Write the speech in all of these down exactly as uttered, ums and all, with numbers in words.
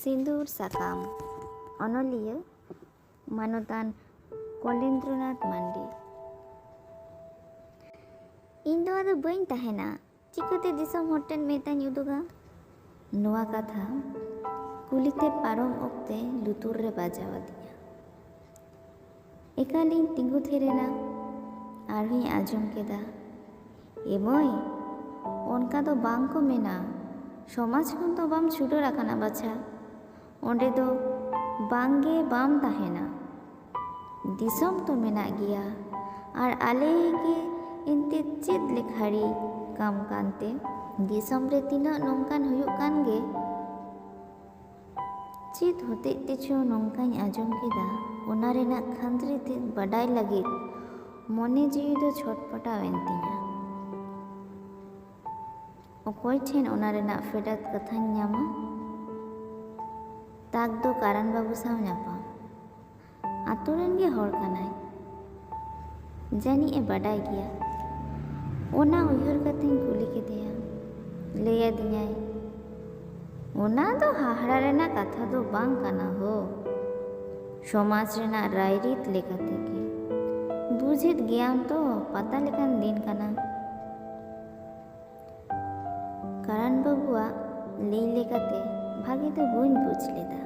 ᱥᱤᱸᱫᱩᱨ ᱥᱟᱠᱟᱢ᱾ ᱚᱱᱚᱞᱤᱭᱟᱹ ᱢᱟᱱᱚᱛᱟᱱ ᱠᱚᱞᱮᱱᱫᱨᱚᱱᱟᱛᱷ ᱢᱟᱱᱰᱤ᱾ ᱤᱧ ᱫᱚ ᱟᱫᱚ ᱵᱟᱹᱧ ᱛᱟᱦᱮᱱᱟ, ᱪᱤᱠᱟᱹᱛᱮ ᱫᱤᱥᱚᱢ ᱦᱚᱲ ᱴᱷᱮᱱ ᱢᱮᱫ ᱤᱧ ᱩᱫᱩᱜᱟ? ᱱᱚᱣᱟ ᱠᱟᱛᱷᱟ ᱠᱩᱞᱤᱛᱮ ᱯᱟᱨᱚᱢ ᱚᱠᱛᱮ ᱞᱩᱛᱩᱨ ᱨᱮ ᱵᱟᱡᱟᱣ ᱟᱹᱫᱤᱧᱟ᱾ ᱮᱠᱟᱞᱤᱧ ᱛᱤᱸᱜᱩ ᱛᱷᱤᱨ ᱮᱱᱟ᱾ ᱟᱨᱦᱚᱸᱧ ᱟᱸᱡᱚᱢ ᱠᱮᱫᱟ, "ᱮ ᱢᱟᱹᱭ, ᱚᱱᱠᱟ ᱫᱚ ᱵᱟᱝ ᱠᱚ ᱢᱮᱱᱟ, ᱥᱚᱢᱟᱡᱽ ᱠᱷᱚᱱ ᱫᱚ ᱵᱟᱢ ᱪᱷᱩᱰᱟᱹᱨ ᱟᱠᱟᱱᱟ ᱵᱟᱪᱷᱟ, ᱚᱸᱰᱮ ᱫᱚ ᱵᱟᱝᱜᱮ ᱵᱟᱢ ᱛᱟᱦᱮᱱᱟ᱾ ᱫᱤᱥᱚᱢ ᱛᱚ ᱢᱮᱱᱟᱜ ᱜᱮᱭᱟ, ᱟᱨ ᱟᱞᱮ ᱜᱮ ᱮᱱᱛᱮ ᱪᱮᱫ ᱞᱮᱠᱷᱟᱨᱤ ᱠᱟᱢ ᱠᱟᱱᱛᱮ? ᱫᱤᱥᱚᱢ ᱨᱮ ᱛᱤᱱᱟᱹᱜ ᱱᱚᱝᱠᱟᱱ ᱦᱩᱭᱩᱜ ᱠᱟᱱ ᱜᱮ?" ᱪᱮᱫ ᱦᱚᱛᱮᱡ ᱛᱮᱪᱚ ᱱᱚᱝᱠᱟᱧ ᱟᱸᱡᱚᱢ ᱠᱮᱫᱟ, ᱚᱱᱟ ᱨᱮᱱᱟᱜ ᱠᱷᱟᱹᱱᱫᱽᱨᱤ ᱛᱮᱫ ᱵᱟᱰᱟᱭ ᱞᱟᱹᱜᱤᱫ ᱢᱚᱱᱮ ᱡᱤᱣᱤ ᱫᱚ ᱪᱷᱚᱴᱯᱚᱴᱟᱣ ᱮᱱ ᱛᱤᱧᱟ᱾ ᱚᱠᱚᱭ ᱴᱷᱮᱱ ᱚᱱᱟ ᱨᱮᱱᱟᱜ ᱯᱷᱮᱰᱟᱛ ᱠᱟᱛᱷᱟᱧ ᱧᱟᱢᱟ? ᱛᱟᱠ ᱫᱚ ᱠᱟᱨᱟᱱ ᱵᱟᱹᱵᱩ ᱥᱟᱶ ᱧᱟᱯᱟᱢ᱾ ᱟᱛᱳ ᱨᱮᱱ ᱜᱮ ᱦᱚᱲ ᱠᱟᱱᱟᱭ, ᱡᱟᱹᱱᱤᱡ ᱮ ᱵᱟᱰᱟᱭ ᱜᱮᱭᱟ᱾ ᱚᱱᱟ ᱩᱭᱦᱟᱹᱨ ᱠᱟᱛᱮᱧ ᱠᱩᱞᱤ ᱠᱮᱫᱮᱭᱟ᱾ ᱞᱟᱹᱭ ᱟᱹᱫᱤᱧᱟᱭ, "ᱚᱱᱟ ᱫᱚ ᱦᱟᱦᱟᱲᱟ ᱨᱮᱱᱟᱜ ᱠᱟᱛᱷᱟ ᱫᱚ ᱵᱟᱝ ᱠᱟᱱᱟ ᱦᱳ, ᱥᱚᱢᱟᱡᱽ ᱨᱮᱱᱟᱜ ᱨᱟᱭᱨᱤᱛ ᱞᱮᱠᱟᱛᱮ ᱜᱮ᱾ ᱵᱩᱡᱮᱫ ᱜᱮᱭᱟᱢ ᱛᱚ, ᱯᱟᱛᱟ ᱞᱮᱠᱟᱱ ᱫᱤᱱ ᱠᱟᱱᱟ᱾" ᱠᱟᱨᱟᱱ ᱵᱟᱹᱵᱩᱣᱟᱜ ᱞᱟᱹᱭ ᱞᱮᱠᱟᱛᱮ ᱵᱷᱟᱜᱮ ᱫᱚ ᱵᱟᱹᱧ ᱵᱩᱡᱽ ᱞᱮᱫᱟ᱾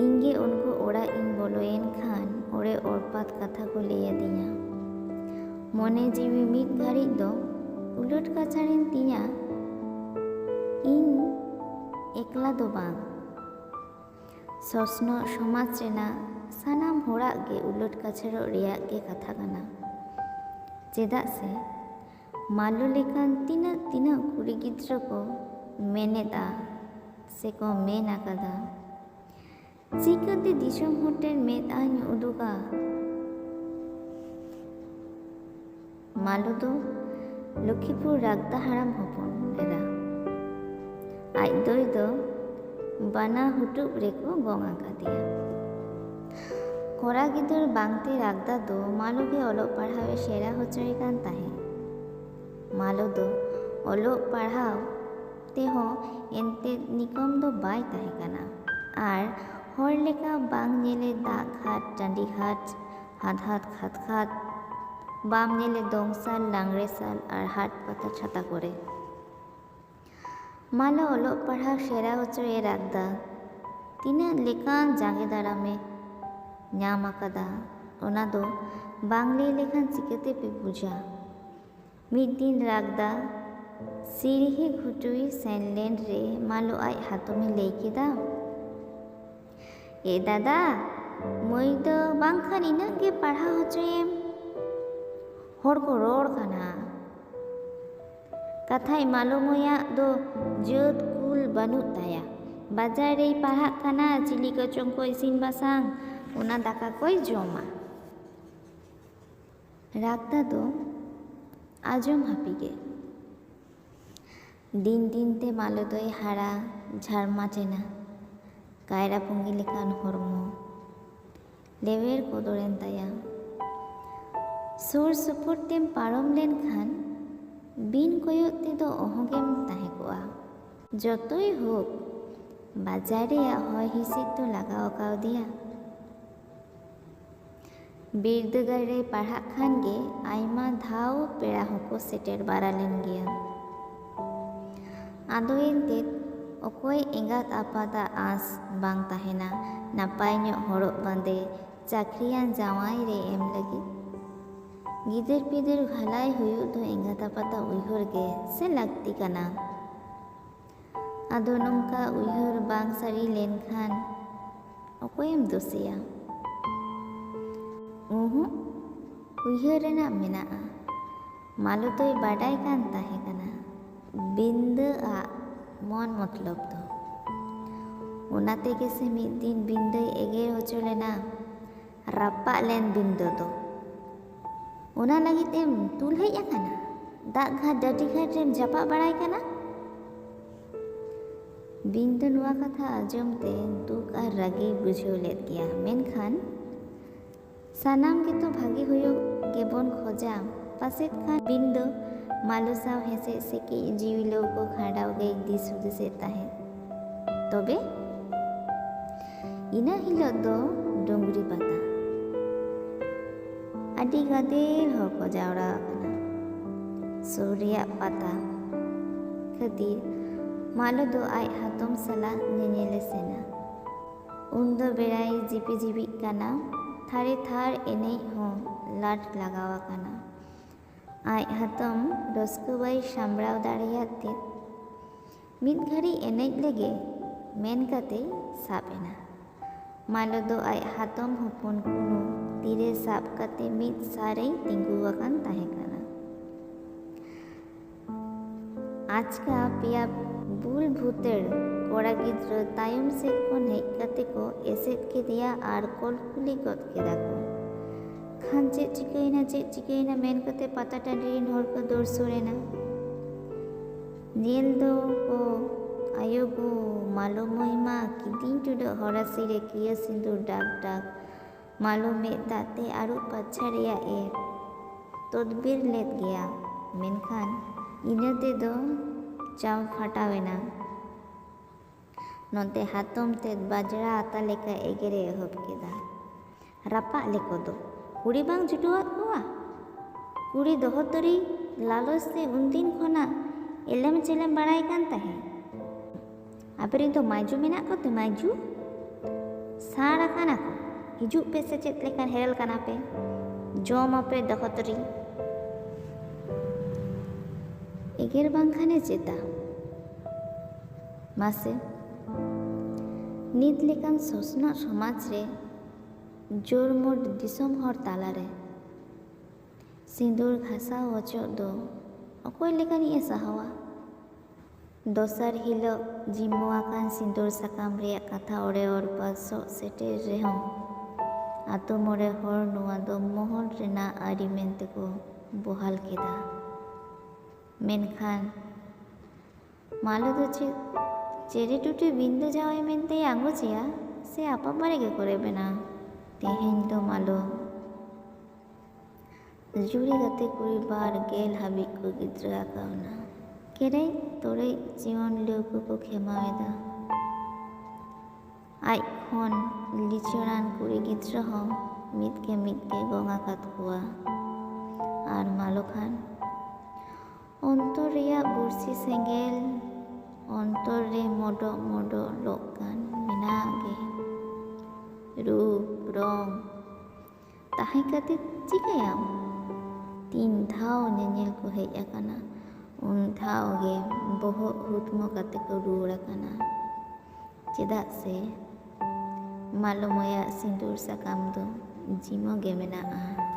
ᱤᱧ ᱜᱮ ᱩᱱᱠᱩ ᱚᱲᱟᱜ ᱤᱧ ᱵᱚᱞᱚᱭᱮᱱ ᱠᱷᱟᱱ ᱚᱲᱮ ᱚᱲᱯᱟᱛ ᱠᱟᱛᱷᱟ ᱠᱚ ᱞᱟᱹᱭ ᱟᱹᱫᱤᱧᱟ᱾ ᱢᱚᱱᱮ ᱡᱤᱣᱤ ᱢᱤᱫ ᱜᱷᱟᱹᱲᱤᱡ ᱫᱚ ᱩᱞᱟᱹᱴ ᱠᱟᱪᱷᱟᱲᱮᱱ ᱛᱤᱧᱟ᱾ ᱤᱧ ᱮᱠᱞᱟ ᱫᱚ ᱵᱟᱝ, ᱥᱚᱥᱱᱚᱜ ᱥᱚᱢᱟᱡᱽ ᱨᱮᱱᱟᱜ ᱥᱟᱱᱟᱢ ᱦᱚᱲᱟᱜ ᱜᱮ ᱩᱞᱟᱹᱴ ᱠᱟᱪᱷᱟᱲᱚᱜ ᱨᱮᱭᱟᱜ ᱜᱮ ᱠᱟᱛᱷᱟ ᱠᱟᱱᱟ᱾ ᱪᱮᱫᱟᱜ ᱥᱮ ᱢᱟᱞᱚ ᱞᱮᱠᱟᱱ ᱛᱤᱱᱟᱹᱜ ᱛᱤᱱᱟᱹᱜ ᱠᱩᱲᱤ ᱜᱤᱫᱽᱨᱟᱹ ᱠᱚ ᱢᱮᱱᱮᱫᱼᱟ ᱥᱮᱠᱚ ᱢᱮᱱ ᱟᱠᱟᱫᱟ, ᱪᱤᱠᱟᱹᱛᱮ ᱫᱤᱥᱚᱢ ᱦᱚᱲ ᱴᱷᱮᱱ ᱢᱮᱫ ᱟᱧ ᱩᱫᱩᱜᱟ? ᱢᱟᱞᱚ ᱫᱚ ᱞᱚᱠᱷᱤᱯᱩᱨ ᱨᱟᱜᱽᱫᱟ ᱦᱟᱲᱟᱢ ᱦᱚᱯᱚᱱ ᱮᱨᱟ᱾ ᱟᱡ ᱫᱚᱭ ᱫᱚ ᱵᱟᱱᱟ ᱦᱩᱴᱩᱵ ᱨᱮᱠᱚ ᱜᱚᱝ ᱟᱠᱟᱫᱮᱭᱟ᱾ ᱠᱚᱲᱟ ᱜᱤᱫᱟᱹᱨ ᱵᱟᱝᱛᱮ ᱨᱟᱜᱽᱫᱟ ᱫᱚ ᱢᱟᱞᱚ ᱜᱮ ᱚᱞᱚᱜ ᱯᱟᱲᱦᱟᱣ ᱮ ᱥᱮᱬᱟ ᱦᱚᱪᱚᱭᱮ ᱠᱟᱱ ᱛᱟᱦᱮᱸᱫ᱾ ᱢᱟᱞᱚ ᱫᱚ ᱚᱞᱚᱜ ᱯᱟᱲᱦᱟᱣ ᱛᱮᱦᱚᱸ ᱮᱱᱛᱮᱫ ᱱᱤᱠᱚᱢ ᱫᱚ ᱵᱟᱭ ᱛᱟᱦᱮᱸ ᱠᱟᱱᱟ᱾ ᱟᱨ ᱦᱚᱲ ᱞᱮᱠᱟ ᱵᱟᱝ ᱧᱮᱞᱮ ᱫᱟᱜ ᱜᱷᱟᱴ, ᱴᱟᱺᱰᱤ ᱜᱷᱟᱴ, ᱦᱟᱫ ᱦᱟᱫ ᱠᱷᱟᱫ ᱠᱷᱟᱫ, ᱵᱟᱢ ᱧᱮᱞᱮ ᱫᱚᱝ ᱥᱟᱞ, ᱞᱟᱜᱽᱲᱮ ᱥᱟᱞ ᱟᱨ ᱦᱟᱴ ᱯᱟᱛᱟ ᱪᱷᱟᱛᱟ ᱠᱚᱨᱮ᱾ ᱢᱟᱞᱚ ᱚᱞᱚᱜ ᱯᱟᱲᱦᱟᱣ ᱥᱮᱬᱟ ᱦᱚᱪᱚᱭᱮ ᱨᱟᱜᱽᱫᱟ᱾ ᱛᱤᱱᱟᱹᱜ ᱞᱮᱠᱟᱱ ᱡᱟᱸᱜᱮ ᱫᱟᱨᱟᱢᱮ ᱧᱟᱢ ᱟᱠᱟᱫᱟ, ᱚᱱᱟ ᱫᱚ ᱵᱟᱝ ᱞᱟᱹᱭ ᱞᱮᱠᱷᱟᱱ ᱪᱤᱠᱟᱹᱛᱮ ᱯᱮ ᱵᱩᱡᱟ? ᱢᱤᱫ ᱫᱤᱱ ᱨᱟᱜᱽᱫᱟ ᱥᱤᱲᱦᱤ ᱜᱷᱩᱴᱩᱭ ᱥᱮᱱ ᱞᱮᱱ ᱨᱮ ᱢᱟᱞᱚ ᱟᱡ ᱦᱟᱛᱚᱢᱮ ᱞᱟᱹᱭ ᱠᱮᱫᱟ, "ᱮ ᱫᱟᱫᱟ, ᱢᱟᱹᱭ ᱫᱚ ᱵᱟᱝᱠᱷᱟᱱ ᱤᱱᱟᱹᱜ ᱜᱮ ᱯᱟᱲᱦᱟᱣ ᱦᱚᱪᱚᱭᱮᱢ, ᱦᱚᱲ ᱠᱚ ᱨᱚᱲ ᱠᱟᱱᱟ᱾ ᱠᱟᱛᱷᱟᱭ ᱢᱟᱞᱚ ᱢᱟᱹᱭᱟᱜ ᱫᱚ ᱡᱟᱹᱛ ᱠᱩᱞ ᱵᱟᱹᱱᱩᱜ ᱛᱟᱭᱟ, ᱵᱟᱡᱟᱨ ᱨᱮᱭ ᱯᱟᱲᱦᱟᱜ ᱠᱟᱱᱟ, ᱪᱤᱞᱤ ᱠᱚᱪᱚᱝ ᱠᱚ ᱤᱥᱤᱱ ᱵᱟᱥᱟᱝ, ᱚᱱᱟ ᱫᱟᱠᱟ ᱠᱚᱭ ᱡᱚᱢᱟ᱾" ᱨᱟᱜᱽᱫᱟ ᱫᱚ ᱟᱸᱡᱚᱢ ᱦᱟᱹᱯᱤ ᱜᱮ᱾ ᱫᱤᱱ ᱫᱤᱱ ᱛᱮ ᱢᱟᱞᱚ ᱫᱚᱭ ᱦᱟᱨᱟ ᱡᱷᱟᱲᱢᱟᱴ ᱮᱱᱟ᱾ ᱠᱟᱭᱨᱟ ᱯᱩᱸᱜᱤ ᱞᱮᱠᱟᱱ ᱦᱚᱲᱢᱚ ᱞᱮᱣᱮᱨ ᱠᱚᱫᱚᱨᱮᱱ ᱛᱟᱭᱟ᱾ ᱥᱩᱨ ᱥᱩᱯᱩᱨ ᱛᱮᱢ ᱯᱟᱨᱚᱢ ᱞᱮᱱᱠᱷᱟᱱ ᱵᱤᱱ ᱠᱚᱭᱚᱜ ᱛᱮᱫᱚ ᱚᱦᱚᱸᱜᱮᱢ ᱛᱟᱦᱮᱸ ᱠᱚᱜᱼᱟ᱾ ᱡᱚᱛᱚᱭ ᱦᱳᱠ, ᱵᱟᱡᱟᱨ ᱨᱮᱭᱟᱜ ᱦᱚᱭ ᱦᱤᱸᱥᱤᱫ ᱫᱚ ᱞᱟᱜᱟᱣ ᱟᱠᱟᱣᱫᱮᱭᱟ᱾ ᱵᱤᱨᱫᱟᱹᱜᱟᱲ ᱨᱮ ᱯᱟᱲᱦᱟᱜ ᱠᱷᱟᱱ ᱜᱮ ᱟᱭᱢᱟ ᱫᱷᱟᱣ ᱯᱮᱲᱟ ᱦᱚᱸᱠᱚ ᱥᱮᱴᱮᱨ ᱵᱟᱲᱟ ᱞᱮᱱ ᱜᱮᱭᱟ᱾ ᱟᱫᱚ ᱮᱱᱛᱮᱫ ᱚᱠᱚᱭ ᱮᱸᱜᱟᱛ ᱟᱯᱟᱛᱟᱜ ᱟᱸᱥ ᱵᱟᱝ ᱛᱟᱦᱮᱱᱟ ᱱᱟᱯᱟᱭ ᱧᱚᱜ ᱦᱚᱨᱚᱜ ᱵᱟᱸᱫᱮ, ᱪᱟᱹᱠᱨᱤᱭᱟᱱ ᱡᱟᱶᱟᱭ ᱨᱮ ᱮᱢ ᱞᱟᱹᱜᱤᱫ? ᱜᱤᱫᱟᱹᱨ ᱯᱤᱫᱟᱹᱨ ᱵᱷᱟᱞᱟᱭ ᱦᱩᱭᱩᱜ ᱫᱚ ᱮᱸᱜᱟᱛ ᱟᱯᱟᱛᱟᱜ ᱩᱭᱦᱟᱹᱨ ᱜᱮ ᱥᱮ ᱞᱟᱹᱠᱛᱤ ᱠᱟᱱᱟ᱾ ᱟᱫᱚ ᱱᱚᱝᱠᱟ ᱩᱭᱦᱟᱹᱨ ᱵᱟᱝ ᱥᱟᱹᱨᱤ ᱞᱮᱱᱠᱷᱟᱱ ᱚᱠᱚᱭᱮᱢ ᱫᱳᱥᱮᱭᱟ? ᱩᱦᱩᱸ, ᱩᱭᱦᱟᱹᱨ ᱨᱮᱱᱟᱜ ᱢᱮᱱᱟᱜᱼᱟ᱾ ᱢᱟᱞᱚ ᱫᱚᱭ ᱵᱟᱰᱟᱭ ᱠᱟᱱ ᱛᱟᱦᱮᱸ ᱠᱟᱱᱟ ᱵᱤᱱᱫᱟᱹ ᱟᱜ ᱢᱚᱱ ᱢᱚᱛᱞᱚᱵ ᱫᱚ᱾ ᱚᱱᱟ ᱛᱮᱜᱮ ᱥᱮ ᱢᱤᱫ ᱫᱤᱱ ᱵᱤᱱᱫᱟᱹᱭ ᱮᱜᱮᱨ ᱦᱚᱪᱚ ᱞᱮᱱᱟ, ᱨᱟᱯᱟᱜ ᱞᱮᱱ ᱵᱤᱱᱫᱟᱹ ᱫᱚ᱾ ᱚᱱᱟ ᱞᱟᱹᱜᱤᱫ ᱮᱢ ᱛᱩᱞ ᱦᱮᱡ ᱟᱠᱟᱱᱟ? ᱫᱟᱜ ᱜᱷᱟᱴ, ᱰᱟᱹᱰᱤ ᱜᱷᱟᱴ ᱨᱮᱢ ᱡᱟᱯᱟᱜ ᱵᱟᱲᱟᱭ ᱠᱟᱱᱟ? ᱵᱤᱱᱫᱟᱹ ᱱᱚᱣᱟ ᱠᱟᱛᱷᱟ ᱟᱸᱡᱚᱢ ᱛᱮ ᱫᱩᱠ ᱟᱨ ᱨᱟᱹᱜᱤᱭ ᱵᱩᱡᱷᱟᱹᱣ ᱞᱮᱫ ᱜᱮᱭᱟ, ᱢᱮᱱᱠᱷᱟᱱ ᱥᱟᱱᱟᱢ ᱜᱮᱛᱚ ᱵᱷᱟᱜᱮ ᱦᱩᱭᱩᱜ ᱜᱮᱵᱚᱱ ᱠᱷᱚᱡᱟ᱾ ᱯᱟᱥᱮᱫ ᱠᱷᱟᱱ ᱵᱤᱱᱫᱟᱹ ᱢᱟᱞᱚ ᱥᱟᱶ ᱦᱮᱸᱥᱮᱡ ᱥᱮᱠᱮᱡ ᱡᱤᱣᱤ ᱞᱟᱹᱣᱠᱟᱹ ᱠᱷᱟᱸᱰᱟᱣ ᱜᱮᱭ ᱫᱤᱥ ᱦᱩᱫᱤᱥᱮᱫ ᱛᱟᱦᱮᱸᱫ᱾ ᱛᱚᱵᱮ ᱤᱱᱟᱹ ᱦᱤᱞᱳᱜ ᱫᱚ ᱰᱩᱝᱨᱤ ᱯᱟᱛᱟ᱾ ᱟᱹᱰᱤ ᱜᱟᱫᱮᱞ ᱦᱚᱲ ᱠᱚ ᱡᱟᱣᱨᱟ ᱟᱠᱟᱱᱟ᱾ ᱥᱩᱨ ᱨᱮᱭᱟᱜ ᱯᱟᱛᱟ ᱠᱷᱟᱹᱛᱤᱨ ᱢᱟᱞᱚ ᱫᱚ ᱟᱡ ᱦᱟᱛᱚᱢ ᱥᱟᱞᱟᱜ ᱧᱮᱧᱮᱞᱮ ᱥᱮᱱᱟ᱾ ᱩᱱᱫᱚ ᱵᱮᱲᱟᱭ ᱡᱤᱯᱤ ᱡᱤᱯᱤᱜ ᱠᱟᱱᱟ᱾ ᱛᱷᱟᱨᱮ ᱛᱷᱟᱨ ᱮᱱᱮᱡ ᱦᱚᱸ ᱞᱟᱴ ᱞᱟᱜᱟᱣ ᱟᱠᱟᱱᱟ᱾ ᱟᱡ ᱦᱟᱛᱚᱢ ᱨᱟᱹᱥᱠᱟᱹ ᱵᱟᱭ ᱥᱟᱢᱵᱲᱟᱣ ᱫᱟᱲᱮᱭᱟᱫ ᱛᱮ ᱢᱤᱫ ᱜᱷᱟᱹᱲᱤ ᱮᱱᱮᱡ ᱞᱮᱜᱮ ᱢᱮᱱ ᱠᱟᱛᱮᱭ ᱥᱟᱵ ᱮᱱᱟ᱾ ᱢᱟᱞᱚ ᱫᱚ ᱟᱡ ᱦᱟᱛᱚᱢ ᱦᱚᱯᱚᱱ ᱠᱩᱱᱩ ᱛᱤᱨᱮ ᱥᱟᱵ ᱠᱟᱛᱮ ᱢᱤᱫ ᱥᱟᱨᱮᱭ ᱛᱤᱸᱜᱩ ᱟᱠᱟᱱ ᱛᱟᱦᱮᱸ ᱠᱟᱱᱟ᱾ ᱟᱪᱠᱟ ᱯᱮᱭᱟ ᱵᱩᱞ ᱵᱷᱩᱛᱟᱹᱲ ᱠᱚᱲᱟ ᱜᱤᱫᱽᱨᱟᱹ ᱛᱟᱭᱚᱢ ᱥᱮᱫ ᱠᱷᱚᱱ ᱦᱮᱡ ᱠᱟᱛᱮ ᱠᱚ ᱮᱥᱮᱫ ᱠᱮᱫᱮᱭᱟ ᱟᱨ ᱠᱚᱞᱠᱩᱞᱤ ᱜᱚᱫ ᱠᱮᱫᱟ ᱠᱚ᱾ ᱠᱷᱟᱱ ᱪᱮᱫ ᱪᱤᱠᱟᱹᱭᱮᱱᱟ, ᱪᱮᱫ ᱪᱤᱠᱟᱹᱭᱮᱱᱟ ᱢᱮᱱ ᱠᱟᱛᱮ ᱯᱟᱛᱟ ᱴᱟᱺᱰᱤ ᱨᱤᱱ ᱦᱚᱲ ᱠᱚ ᱫᱟᱹᱲ ᱥᱩᱨ ᱮᱱᱟ᱾ ᱧᱮᱞ ᱫᱚ ᱠᱚ ᱟᱭᱳ ᱜᱳ, ᱢᱟᱞᱚ ᱢᱟᱹᱭ ᱢᱟ ᱠᱤᱫᱤᱧ ᱴᱩᱰᱟᱹᱜ ᱦᱚᱨᱟᱥᱤ ᱨᱮ ᱠᱤᱭᱟᱹ ᱥᱤᱸᱫᱩᱨ ᱰᱟᱠ ᱰᱟᱠ᱾ ᱢᱟᱞᱚ ᱢᱮᱫ ᱫᱟᱜ ᱛᱮ ᱟᱹᱨᱩᱵ ᱯᱟᱪᱷᱟ ᱨᱮᱭᱟᱜ ᱮ ᱛᱚᱫᱵᱤᱨ ᱞᱮᱫ ᱜᱮᱭᱟ, ᱢᱮᱱᱠᱷᱟᱱ ᱤᱱᱟᱹ ᱛᱮᱫᱚ ᱪᱟᱣ ᱯᱷᱟᱴᱟᱣ ᱮᱱᱟ᱾ ᱱᱚᱛᱮ ᱦᱟᱛᱚᱢ ᱛᱮᱫ ᱵᱟᱡᱽᱲᱟ ᱟᱛᱟ ᱞᱮᱠᱟ ᱮᱜᱮᱨᱮ ᱮᱦᱚᱵ ᱠᱮᱫᱟ᱾ ᱨᱟᱯᱟᱜ ᱞᱮᱠᱚ ᱫᱚ ᱠᱩᱲᱤ ᱵᱟᱝ ᱡᱩᱴᱟᱹᱣᱟᱫ ᱠᱚᱣᱟ? ᱠᱩᱲᱤ ᱫᱚᱦᱚ ᱛᱟᱹᱨᱤ ᱞᱟᱞᱚᱪ ᱛᱮ ᱩᱱᱫᱤᱱ ᱠᱷᱚᱱᱟᱜ ᱮᱞᱮᱢ ᱪᱮᱞᱮᱢ ᱵᱟᱲᱟᱭ ᱠᱟᱱ ᱛᱟᱦᱮᱸᱫ᱾ ᱟᱯᱮᱨᱮᱱ ᱫᱚ ᱢᱟᱭᱡᱩ ᱢᱮᱱᱟᱜ ᱠᱚᱛᱮ ᱢᱟᱭᱡᱩ? ᱥᱟᱲ ᱟᱠᱟᱱᱟ ᱠᱚ᱾ ᱦᱤᱡᱩᱜ ᱯᱮ ᱥᱮ ᱪᱮᱫ ᱞᱮᱠᱟᱱ ᱦᱮᱨᱮᱞ ᱠᱟᱱᱟ ᱯᱮ? ᱡᱚᱢ ᱟᱯᱮ ᱫᱚᱦᱚ ᱛᱟᱹᱨᱤ᱾ ᱮᱜᱮᱨ ᱵᱟᱝᱠᱷᱟᱱᱮ ᱪᱮᱫᱟ? ᱢᱟᱥᱮ, ᱱᱤᱛ ᱞᱮᱠᱟᱱ ᱥᱚᱥᱱᱚᱜ ᱥᱚᱢᱟᱡᱽ ᱨᱮ ᱡᱳᱨᱢᱳᱴ ᱫᱤᱥᱚᱢ ᱦᱚᱲ ᱛᱟᱞᱟᱨᱮ ᱥᱤᱸᱫᱩᱨ ᱜᱷᱟᱥᱟᱣ ᱚᱪᱚᱜ ᱫᱚ ᱚᱠᱚᱭ ᱞᱮᱠᱟᱱᱤᱡ ᱮ ᱥᱟᱦᱟᱣᱟ? ᱫᱚᱥᱟᱨ ᱦᱤᱞᱳᱜ ᱡᱤᱢᱟᱹ ᱟᱠᱟᱱ ᱥᱤᱸᱫᱩᱨ ᱥᱟᱠᱟᱢ ᱨᱮᱭᱟᱜ ᱠᱟᱛᱷᱟ ᱚᱲᱮ ᱚᱲᱯᱟ ᱥᱚᱜ ᱥᱮᱴᱮᱨ ᱨᱮᱦᱚᱸ ᱟᱛᱳ ᱢᱚᱬᱮ ᱦᱚᱲ ᱱᱚᱣᱟ ᱫᱚ ᱢᱚᱦᱚᱞ ᱨᱮᱱᱟᱜ ᱟᱹᱨᱤ ᱢᱮᱱᱛᱮᱠᱚ ᱵᱚᱦᱟᱞ ᱠᱮᱫᱟ᱾ ᱢᱮᱱᱠᱷᱟᱱ ᱢᱟᱞᱚ ᱫᱚ ᱪᱮᱫ ᱪᱮᱨᱮ ᱴᱩᱴᱤ ᱵᱤᱱ ᱫᱚ ᱡᱟᱶᱟᱭ ᱢᱮᱱᱛᱮᱭ ᱟᱸᱜᱚᱪᱮᱭᱟ ᱥᱮ ᱟᱯᱟᱢᱟᱨᱮ ᱜᱮᱠᱚ ᱨᱮᱵᱮᱱᱟ? ᱛᱮᱦᱮᱧ ᱫᱚ ᱢᱟᱞᱚ ᱡᱩᱨᱤ ᱜᱟᱛᱮ ᱠᱩᱲᱤ ᱵᱟᱨ ᱜᱮᱞ ᱦᱟᱹᱵᱤᱡ ᱠᱚ ᱜᱤᱫᱽᱨᱟᱹ ᱟᱠᱟᱣᱱᱟ᱾ ᱠᱮᱨᱮᱡ ᱛᱚᱨᱮᱡ ᱡᱤᱭᱚᱱ ᱞᱟᱹᱣᱠᱟᱹ ᱠᱚ ᱠᱷᱮᱢᱟᱣ ᱮᱫᱟ᱾ ᱟᱡ ᱠᱷᱚᱱ ᱞᱤᱪᱟᱹᱲᱟᱱ ᱠᱩᱲᱤ ᱜᱤᱫᱽᱨᱟᱹ ᱦᱚᱸ ᱢᱤᱫ ᱜᱮ ᱢᱤᱫ ᱜᱮ ᱜᱚᱝ ᱟᱠᱟᱫ ᱠᱚᱣᱟ᱾ ᱟᱨ ᱢᱟᱞᱚ ᱠᱷᱟᱱ ᱚᱱᱛᱚᱨ ᱨᱮᱭᱟᱜ ᱵᱩᱨᱥᱤ ᱥᱮᱸᱜᱮᱞ ᱚᱱᱛᱚᱨ ᱨᱮ ᱢᱚᱰᱚᱜ ᱢᱚᱰᱚᱜ ᱞᱚᱜ ᱠᱟᱱ ᱢᱮᱱᱟᱜ ᱜᱮ᱾ ᱨᱩᱯ ᱨᱚᱝ ᱛᱟᱦᱮᱸ ᱠᱟᱛᱮ ᱪᱤᱠᱟᱹᱭᱟᱢ? ᱛᱤᱱ ᱫᱷᱟᱣ ᱧᱮᱧᱮᱞ ᱠᱚ ᱦᱮᱡ ᱟᱠᱟᱱᱟ, ᱩᱱ ᱫᱷᱟᱣ ᱜᱮ ᱵᱚᱦᱚᱜ ᱦᱩᱛᱢᱚ ᱠᱟᱛᱮ ᱠᱚ ᱨᱩᱣᱟᱹᱲ ᱟᱠᱟᱱᱟ᱾ ᱪᱮᱫᱟᱜ ᱥᱮ ᱢᱟᱞᱚᱢᱚᱭᱟᱜ ᱥᱤᱸᱫᱩᱨ ᱥᱟᱠᱟᱢ ᱫᱚ ᱡᱤᱢᱟᱹ ᱜᱮ ᱢᱮᱱᱟᱜᱼᱟ᱾